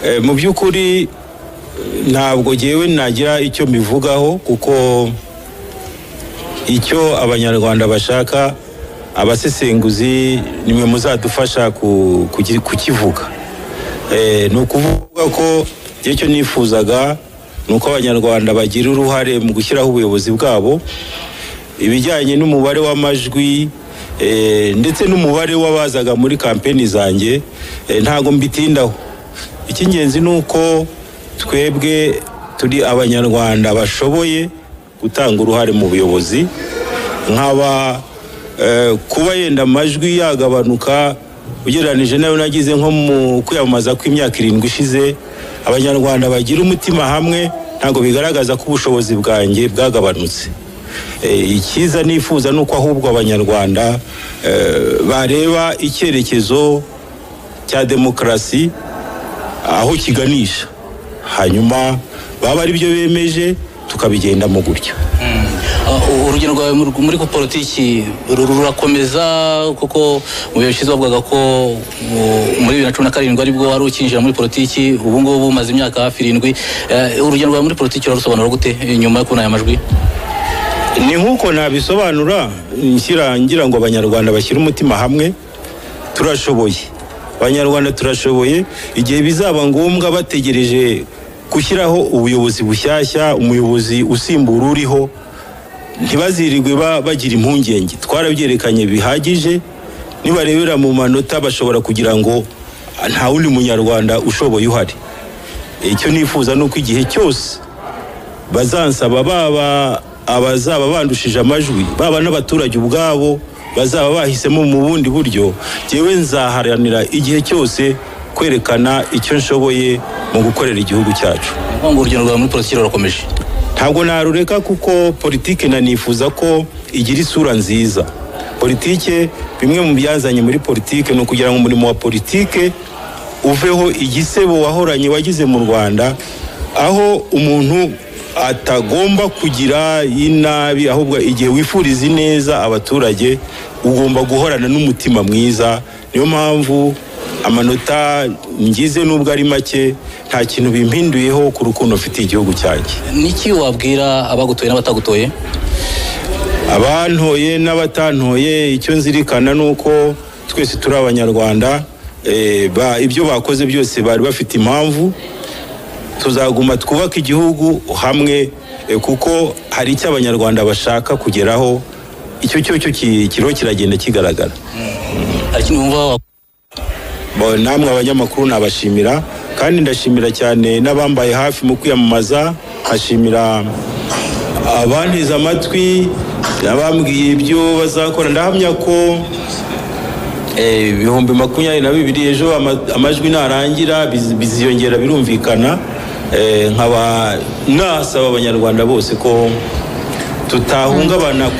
Mu by'ukuri ntabwo ngewe nagira icyo mbivugaho, kuko icyo Abanyarwanda bashaka, abasesenguzi nimwe muzadufasha kukivuga. Ni ukuvuga ko icyo nifuzaga ni uko Abanyarwanda bagira uruhare mu gushyiraho ubuyobozi bwabo. Ibijyanye n'umubare w'amajwi ndetse n'umubare w'abazaga muri kampeni zanjye, ntabwo mbitindaho. Icy'ingenzi ni uko twebwe turi Abanyarwanda bashoboye gutanga uruhare mu buyobozi. Nkaba kuba yenda amajwi yagabanuka ugereranije nayo nagize nko mu kwiyamamaza kw'imyaka 7 ishize, Abanyarwanda bagira umutima hamwe, ntabwo bigaragaza ko ubushobozi bwanjye bwagabanutse. Icyiza nifuza ni uko ahubwo Abanyarwanda bareba icyerekezo cya demokarasi aho kiganisha, hanyuma baba ari byo bemeje tukabigendamo gutyo. Urugendo rwawe muri politiki rurakomeza, kuko mu bihe bishize bavugaga ko muri 2017 aribwo wari ukinjira muri politiki, ubu ngubu umaze imyaka hafi 7. Urugendo rwawe muri politiki urarusobanura gute nyuma yo kubona aya majwi? Ni nk'uko nabisobanura ngira ngo Abanyarwanda bashyire umutima hamwe. Turashoboye, Abanyarwanda turashoboye. Igihe bizaba ngombwa bategereje gushyiraho ubuyobozi bushyashya, umuyobozi usimbura uriho, ntibazirirwe bagira impungenge. Twarabyerekanye bihagije. Nibarebera mu manota bashobora kugira ngo nta wundi Munyarwanda ushoboye uhari. Icyo nifuza ni uko igihe cyose bazansaba, baba abazaba bandushije amajwi, baba n'abaturage ubwabo bazaba bahisemo mu bundi buryo, jyewe nzaharanira igihe cyose kwerekana icyo nshoboye mu gukorera igihugu cyacu. Ngo urugendo rwawe muri politiki rurakomeje? Ntabwo narureka, kuko politiki nanifuza ko igira isura nziza. Politiki, bimwe mu byazanye muri politiki ni ukugira ngo umurimo wa politiki uveho igisebo wahoranye wagize mu Rwanda, aho umuntu atagomba kugira inabi, ahubwo igihe wifuriza ineza abaturage ugomba guhorana n'umutima mwiza. Niyo mpamvu amanota ngize nubwo ari make nta kintu bimpinduyeho ku rukundo mfitiye igihugu cyanjye. Niki wabwira abagutoye n'abatagutoye? Abantoye n'abatantoye, icyo nzirikana ni uko twese turi Abanyarwanda. Ibyo bakoze byose bari bafite impamvu. Tuzaguma twubaka igihugu hamwe, kuko hari icyo Abanyarwanda bashaka kugeraho. Icyo cyo kiriho kiragenda kigaragara. Namwe abanyamakuru nabashimira, kandi ndashimira cyane n'abambaye hafi mu kwiyamamaza, nkashimira abanteze amatwi, abambwiye ibyo bazakora. Ndahamya ko 22,000 ejo amajwi narangira biziyongera, birumvikana. Nkaba nasaba Abanyarwanda bose ko tutahungabana.